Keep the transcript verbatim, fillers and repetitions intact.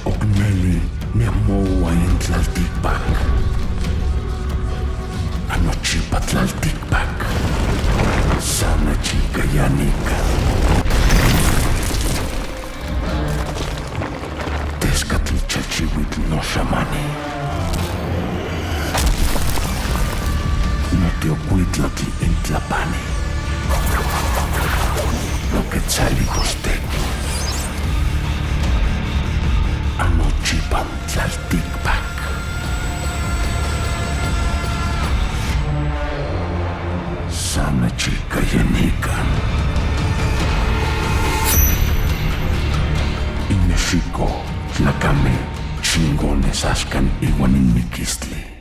Okneli, ni amo ua in tlaltikpak. Anochipa tlaltikpak. Sana chika yanika. Teskatl chachiwitl no shamani. No te okuitlatl intlapani. No ke tsali kostek. Anochipan tlaltikpak. Sana chika yenikan. Ineshiko, tlakame, chingones askan iwan inmikistli.